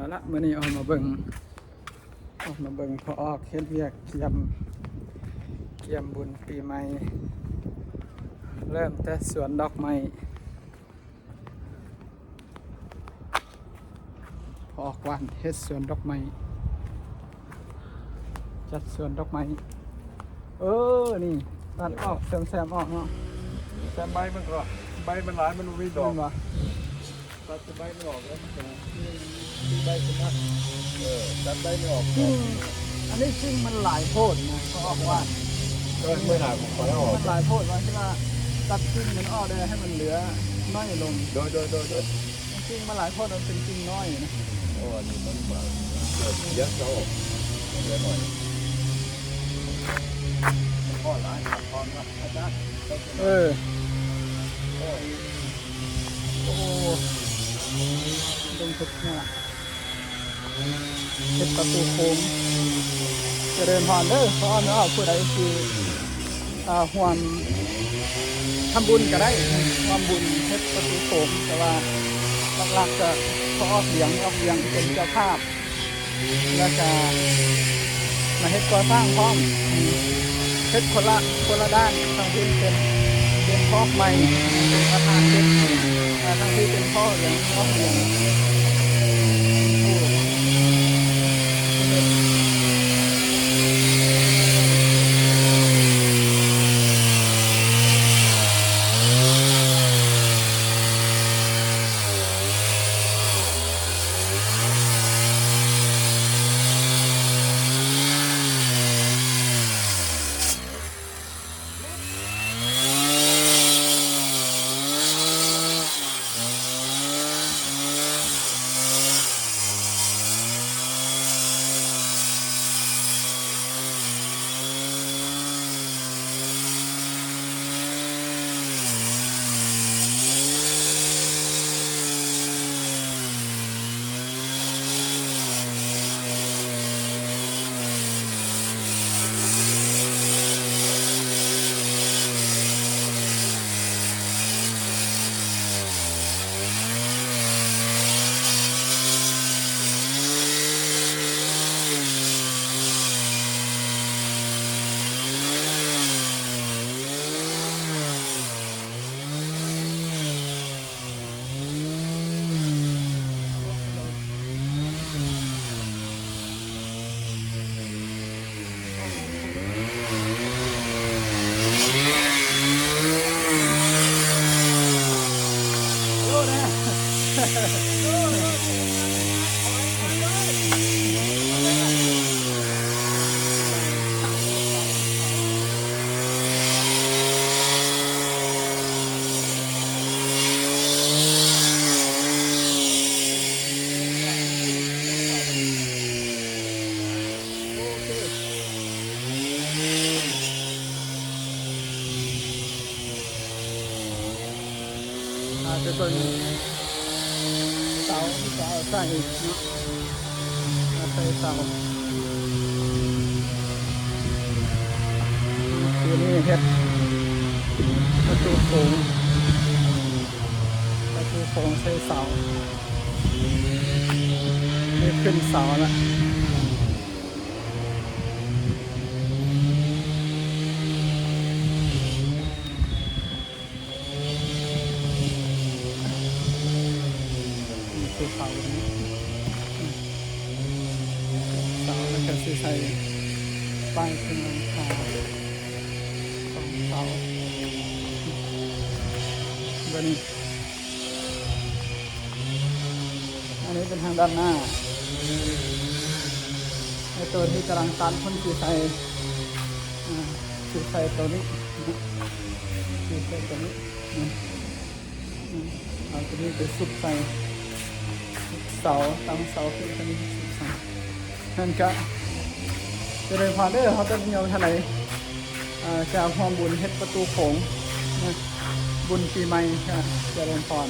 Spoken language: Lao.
ເອົາລະ ມື້ນີ້ອອກມາເບິ່ງ ອອກມາເບິ່ງພໍ່ອອກເຮັດວຽກກຽມ ກຽມບຸນປີໃໝ່ ເລີ່ມແຕ່ສວນດອກໄມ້ ພໍ່ອອກຫວ່ານເຮັດສວນດອກໄມ້ ຈັດສວນດອກໄມ້ ເອີ ນີ້ ຕັດອອກ ແຊມໆອອກເນາະ ແຕ່ໃບມັນກໍ ໃບມັນຫຼາຍ ມັນບໍ່ມີດອກ ແມ່ນບໍ່? ຕັດແຕ່ໃບມັນອອກແລ້ວມັນກໍມີໃບຂຶ້ນມາ ເອີ ຕັດໃບມັນອອກ ກິ່ງ ອັນນີ້ກິ່ງມັນຫຼາຍໂພດນະ ເຂົາອອກວ່າ ເອີ ມື້ໜ້າຂ້ອຍເອົາອອກ ມັນຫຼາຍໂພດ ວ່າຊິວ່າຕັດກິ່ງມັນອອກໄດ້ໃຫ້ມັນເຫຼືອນ້ອຍລົງ ໂດຍໆໆໆ ມັນກິ່ງມັນຫຼາຍໂພດ ມັນເປັນກິ່ງນ້ອຍນະ ໂອ້ ອັນນີ້ມັນມາເກີດເສຍເຂົາເຫຼືອໜ້ອຍ ມັນພໍຫຼາຍ ມັນພໍນະ ອາຈານ ເອີ ໂອ້ ໂອ້ ເບິ່ງເຮັດຫົວ ເຮັດປະຕູໂຂງ ຈະເລີນພອນເດີ ຂໍອະນຸຍາດ ຜູ້ໃດຊິ ອ່າ ຮ່ວມທຳບຸນກໍໄດ້ ຮ່ວມບຸນເຮັດປະຕູໂຂງ ແຕ່ວ່າຫຼັກໆກໍພໍ່ອອກວຽງ ອອກວຽງເປັນເຈົ້າພາບ ແລ້ວກະມາເຮັດກໍ່ສ້າງພ້ອມ ເຮັດຄົນລະ ຄົນລະດ້ານ ທາງພີ້ເປັນ ເປັນພໍ່ອອກໄມ້ ເປັນປະທານເຮັດ ອ່າ ທາງພີ້ເປັນພໍ່ອອກຫຍັງ ພໍ່ອອກຫຍັງ ອາດຈະເບິ່ງເສົາ ເສົາໃສ່ເນາະ ເອົາໃສ່ເສົາ ຄືນີ້ເຮັດປະຕູໂຂງ ປະຕູໂຂງໃສ່ເສົາ ນີ້ຂຶ້ນເສົາລະ. ນີ້ຄືເສົານີ້ ເສົາ ແລ້ວກໍຊິໃສ່ປ້າຍຂຶ້ນຫຼັງຄາສອງເສົາ ແບບນີ້. ອັນນີ້ເປັນທາງດ້ານໜ້າ ໃນໂຕທີ່ກຳລັງຕັດ ເພິ່ນຊິໃສ່ ອ່າ ຊິໃສ່ໂຕນີ້ ຊິໃສ່ໂຕນີ້ ອືມ ອືມ ເອົາໂຕນີ້ໄປຊຸບໃສ່ເສົາ ຕາມເສົາທີ່ເພິ່ນຊຸບໃສ່ ນັ້ນກະຈະເລີນພອນເດີ ເຮົາຕ້ອງຍອມເທົ່າໃດ ອ່າ ຈະຮ່ວມບຸນເຮັດປະຕູໂຂງນະ ບຸນປີໃໝ່ ກະຈະເລີນພອນ.